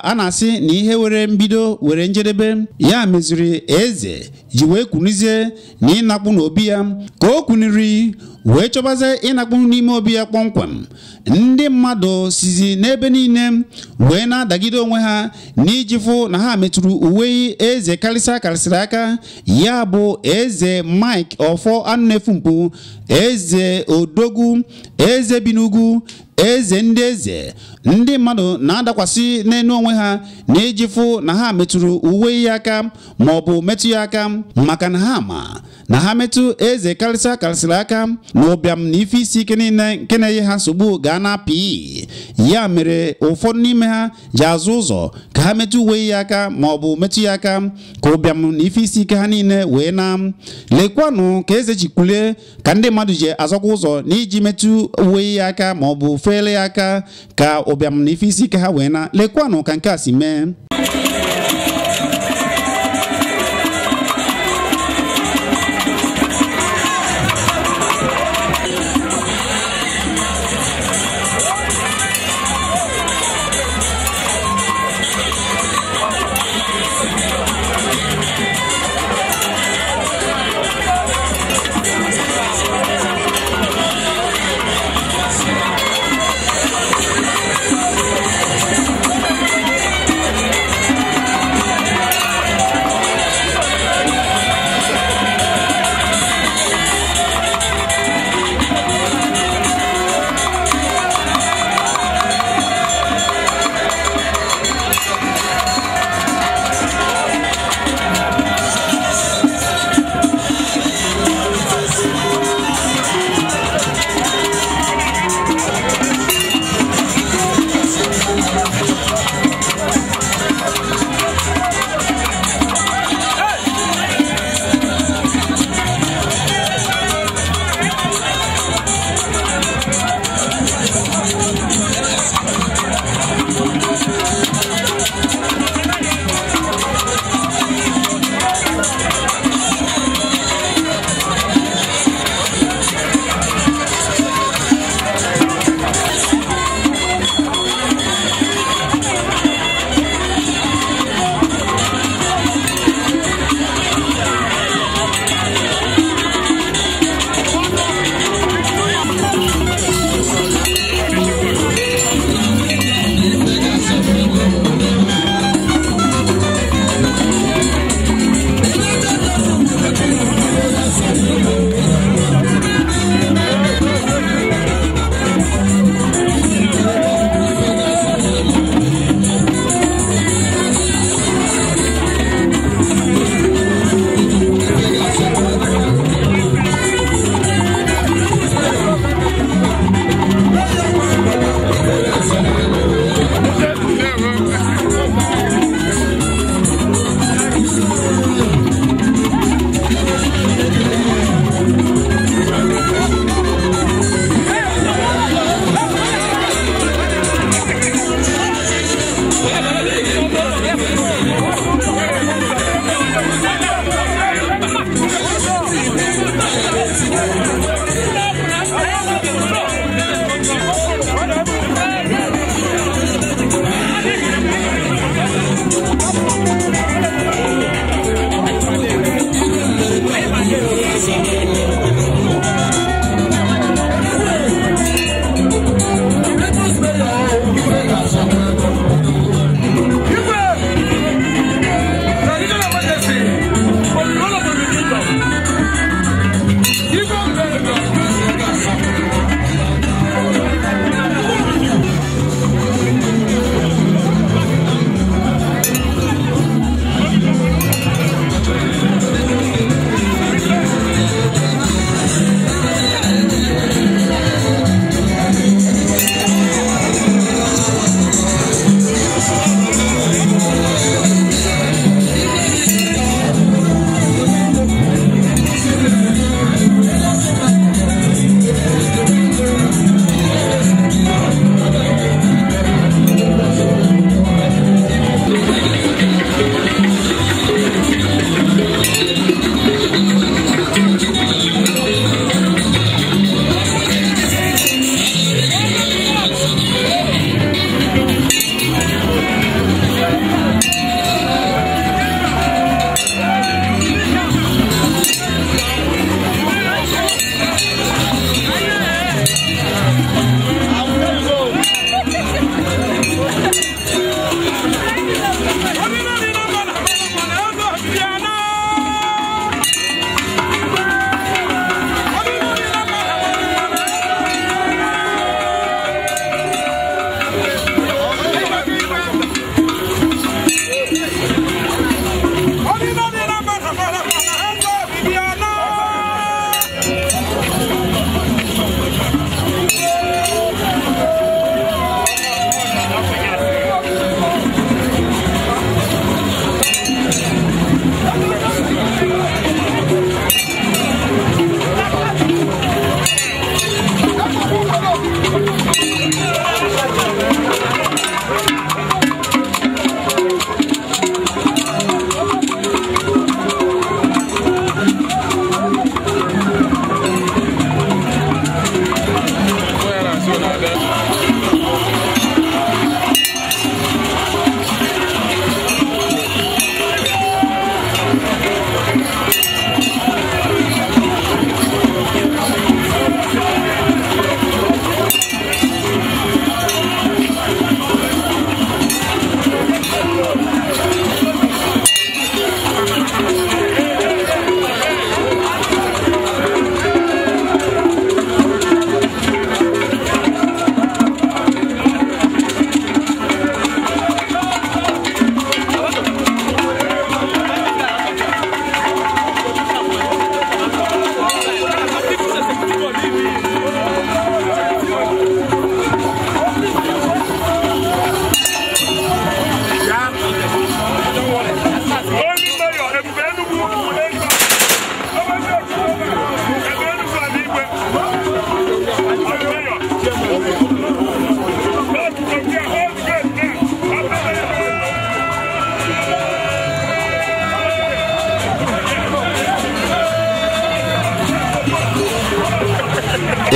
A na-asị na ihe were mbido were njedebe ya meziri eze ji wee kwunizie na ịnakpu n'obi ya ka o kwuniri wee chọbazie ịnakpu n'ime obi ya kpọmkwem. Ndị mmadụ sizi n'ebe niile wee na-adagide onwe ha n'iji fụ na ha metụrụ uwe eze karịsịa karịsịrị aka, ya bụ eze Mike Ọfọ Anụnefumpu, eze Odogwu, eze bi n'ugwu, eze ndị eze. Ndị mmadụ na-adakwasị n'enu onwe ha n'iji fụ na ha metụrụ uwe ya aka ma ọ bụ metụ ya aka, maka na ha ma na ha metụ eze karịsịa karịsịrị aka na ụbịam na ife isi ike niile nke na-enye ha nsogbu ga na-apị. Ya mere ụfọdụ n'ime ha ji azụ ụzọ ka ha metụ uwe ya aka ma ọ bụ metụ ya aka ka ụbịam na ife isi ike ha niile wee na. Lekwanụ ka eze ji kwulie ka ndị mmadụ ji azọkwa ụzọ n'iji metụ uwe ya aka ma ọ bụ fele ya aka ka ụbịam na ife isi ike ha wee na. Lekwanụ ka nke a si mee.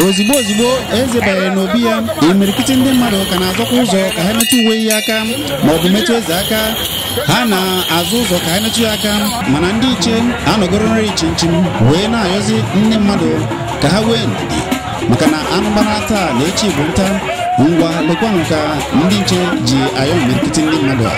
Ozigbo ozigbo eze banyere n'obi ya, imirikiti ndị mmadụ ka na-azọkwa ụzọ ka ha metụ uwe ya aka ma ọ bụ metụ eze aka. Ha na-azụ ụzọ ka ha metụ ya aka, mana ndị iche anọgoro nri chinchin wee na-ayọzi ndị mmadụ ka ha wee ndidi, maka na anụ gbara taa na echi bụ nta. Ngwa, lekwanụ ka ndị nche ji ayọ imirikiti ndị mmadụ a.